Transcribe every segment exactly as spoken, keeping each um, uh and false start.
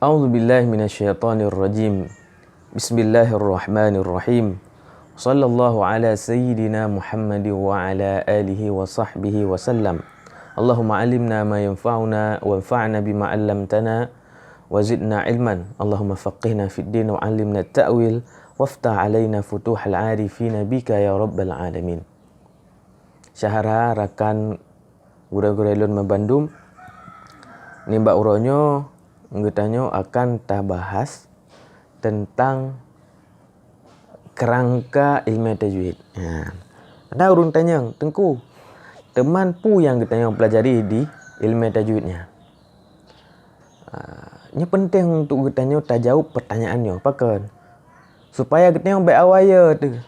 أعوذ بالله من الشيطان الرجيم. بسم الله الرحمن الرحيم. صلى الله على سيدنا محمد وعلى آله وصحبه وسلم. اللهم علمنا ما ينفعنا وانفعنا بما علمتنا وزدنا علما. اللهم فقهنا في الدين وعلمنا التأويل وافتح علينا فتوح العارفين بك يا رب العالمين. Syedara rakan gurée-gurée lôn meubandum, nibak uroe nyoe geutanyoe akan tabahas teuntang keurangka ileumé tajwid. Ha. Ada ureuëng tanyong, "Teungku, teuma peue nyang geutanyoe peulajari di ileumé tajwid nyan?" Ah, nyoe peunteng untuk geutanyoe tajaweueb peutanyaan nyoe. Pakon? Supaya geutanyoe bék awai yo teuh.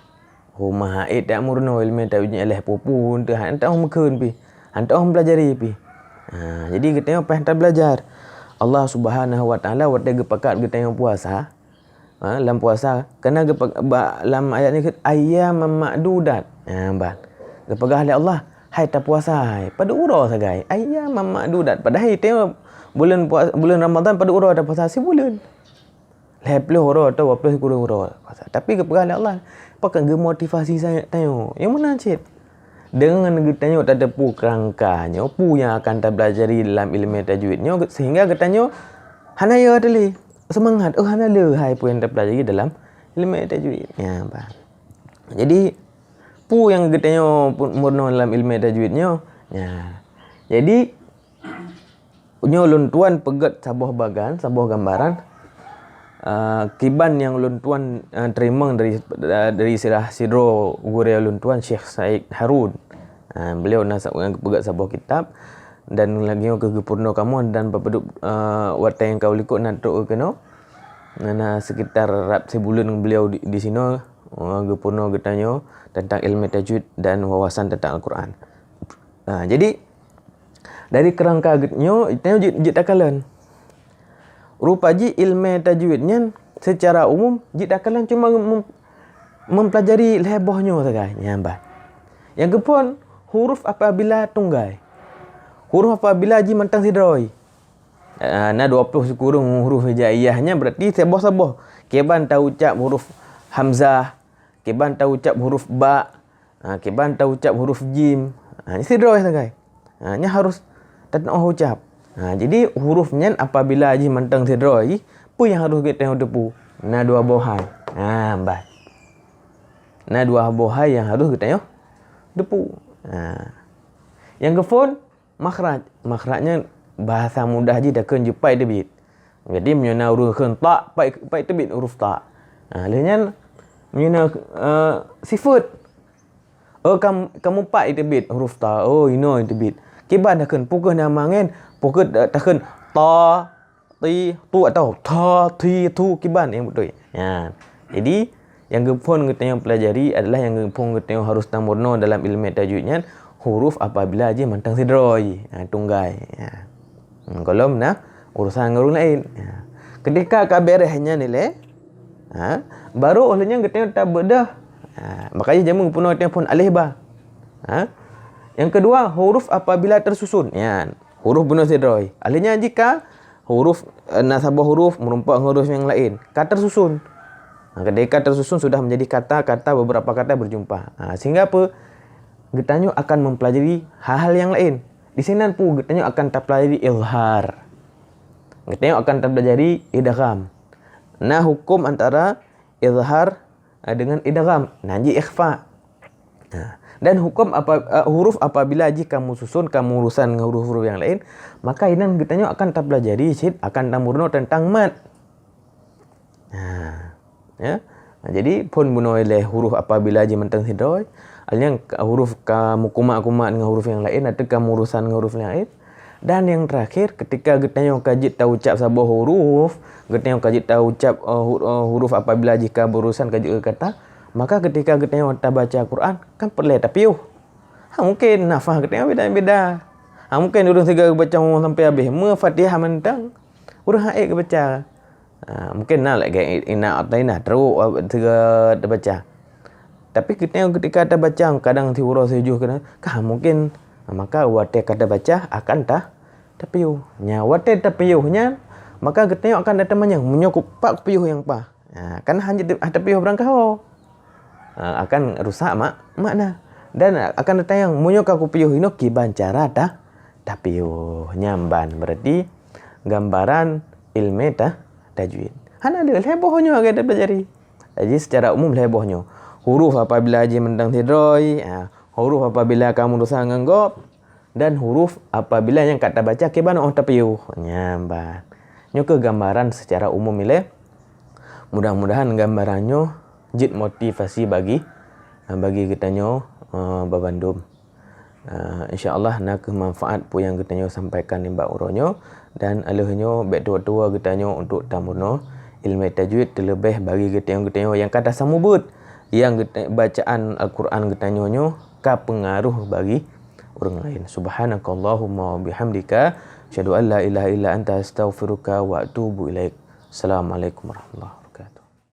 Huma hait tak meurunoe ileumé tajwid nyan lheuh pupun teuh, han teuh meukheun pih, han teuh meupelajari pih. Ha, jadi geutanyoe payah tabeulajar. Allah Subhanahu wa Taala watée geupakat geutanyoe puasa, ha, lam puasa, karena geupe-, ba-, lam ayat nyoe kheun, "Ayyaman ma'dudat." Ha, ban. Geupeugah lé Allah, "Hai tapuasa hai, padub uroe sagai, ayyaman ma'dudat." Padahai teuh buleuen pua-, buleuen Ramadhan padub uroe tapuasa, sibuleuen. Lhée ploh uroe atau dua ploh sikureueng uroe puasa. Tapi geupeugah lé Allah, pakon geumotivasi sangat tanyoe. Nyang meunan cit. Deungon geutanyoe tateupeue keurangka nyoe, peue nyang akan tabeulajari dalam ileumé tajwid nyoe, sehingga geutanyoe hana yo teuh lé seumangat, "Oh, hana le hai peue nyang tapeulajari dalam ileumé tajwid." Nyan, bah. Jadi, peue nyang geutanyoe pu-, meurunoe dalam ileumé tajwid nyoe? Nyan. Jadi, nyoe lôn tuan peugét saboh bagan, saboh gambaran, ah, kiban nyang lôn tuan, ah, teurimong dari, ah, dari sirah sidroe gurée lôn tuan, Syekh Said Harun. Ah, beliau na sa-, peugét saboh kitab dan lagée nyoe keu geupeurunoe kamoe dan bak padub, ah, watée nyang ka u likot na trok keunoe. Na, na sekitar rab sibuleuen beliau di, di sinoe, ah, geupeurunoe geutanyoe teuntang ileumé tajwid dan wawasan teuntang Al-Quran. Ah, jadi, dari keurangka geutanyoe, tanyoe jeuet, jeuet takalon. Rupa jih ileumé tajwid nyan seucara umum jeuet takalon cuma mem-, mempelajari lhée boh nyoe sagai, nyan bah. Nyang geuphon huruf apabila tunggai. Huruf apabila jih mantong sidroe. Ah, na dua ploh sikureueng huruf hijaiyah nyan, berarti saboh-saboh. Kiban taucab huruf hamzah, kiban taucab huruf ba, ha, kiban taucab huruf jim. Ha, sidroe sagai. Ha, nyan harus tateuoh ucab. Ha, jadi huruf nyan apabila jih mantong sidroe, peue nyang harus geutanyoe teupeue? Na dua boh hai. Ha, bah. Na dua boh hai nyang harus geutanyoe teupeue. Ha. Nyang geuphon makhraj. Makhraj nyan bahasa mudah jih takheun jeuet pat teubiet. Jadi meunyoe na ureuëng kheun ta, pat, pat teubiet huruf ta. Ha, lheueh nyan meunyoe na, eh, sifeuet, "Oh, kam-, kamu pat teubiet huruf ta. Oh, inoe teubiet." Kiban takheun, peu kheueh nama ngen, peu kheueh ta-, takheun ta, ti, tu atau ta, ti, tu, kiban nyang beutôi. Ha. Jadi, nyang geuphon geutanyoe peulajari adalah nyang geuphon geutanyoe harus tameurunoe dalam ileumé tajwid nyan huruf apabila jih mantong sidroe, ha, tunggai. Ha. Hmm, gohlom na urusan ngon ureuëng laén. Ha. Ketika ka beureh nyan ilée, ha, baru óh lheueh nyan geutanyoe tabeudôh. Ha, makajih jameun geupunoe geutanyoe phon alif ba. Ha. Nyang keudua, huruf apabila teususun. Nyan, huruf bunoe sidroe. Óh lheueh nyan jih ka huruf, eh, na saboh huruf meurumpok ngon huruf nyang laén. Ka teususun. Ha, ketika teususun sudah menjadi kata, kata, beberapa kata berjumpa. Ha, sehingga apa? Geutanyoe akan mempelajari hal-hal nyang laén. Di sinan peue geutanyoe akan tapelajari izhar. Geutanyoe akan tapelajari idgham. Na huköm antara izhar, eh, dengan idgham. Na jih ikhfa. Ha. Dan huköm apa, eh, huruf apabila jih ka meususon, ka meurusan ngon huruf-huruf nyang laén, maka inan geutanyoe akan tapelajari cit, akan tameurunoe teuntang mad. Ha. Ya. Ha, jadi, phon bunoe ilée huruf apabila jih mantong sidroe, óh lheueh nyan ka, huruf ka meukumat-kumat ngon huruf nyang laén, atau ka meurusan ngon huruf nyang laén. Dan nyang teurakhir, ketika geutanyoe ka jeuet taucab saboh huruf, geutanyoe ka jeuet taucab, eh, hu-, eh, huruf apabila jih ka beurusan ka jeuet keu kata, maka ketika geutanyoe tabaca Quran, kan peureulée tapiôh. Ha, mungken nafah geutanyoe beda-beda. Ha, mungken ureuëng sigoe geubaca sampai habéh, meu Fatihah mantong, ureuëng hait geubaca. Ha, mungken na lagée inak atau inah trok sigoe tabaca. Tapi geutanyoe ketika tabaca, kadang siuroe sijuh kadang, ka mungken, maka watée ka tabaca akan ta-, tapiôh. Nya, watée tapiôh nyan, Maka geutanyoe akan tateumanyong, meunyoe ku-, pat kupiôh nyang paih. Ha, kan hana jeuet tapiôh barangkaho. Ha, akan rusak mak-, makna. Dan akan tateumanyong, meunyoe ka kupiôh inoe kiban cara ta-, tapiôh. Nyan ban berarti gambaran ilmu ta-, tajwid. Hana lé, lhèe boh nyoe lagèe tapeulajari. Jadi secara umum lhèe boh nyoe. Huruf apabila jih mantong sidroe, ha, huruf apabila ka meurusak ngon gob, dan huruf apabila nyang ka tabaca kiban óh tapiôh. Nyan ban. Nyoe keuh gambaran secara umum ilèe. Mudah-mudahan gambaran nyoe jeuet motivasi bagi, bagi geutanyoe, eh, babandum. Eh, insya Allah na keuh manfaat peue nyang geutanyoe sampaikan nibak uroe nyoe, dan lheueh nyoe bèk tuwoe-tuwoe geutanyoe untuk tameurunoe ilmu tajwid, teuleubèh bagi geutanyoe-geutanyoe nyang ka tasameubeuet, nyang geut-, bacaan Al-Quran geutanyoe nyoe ka peungaroh bagi ureueng laén. Subhanakallahumma wa bihamdika, asyhadu an la ilaha illa anta, astaghfiruka wa atubu ilaik. Assalamualaikum warahmatullahi wabarakatuh.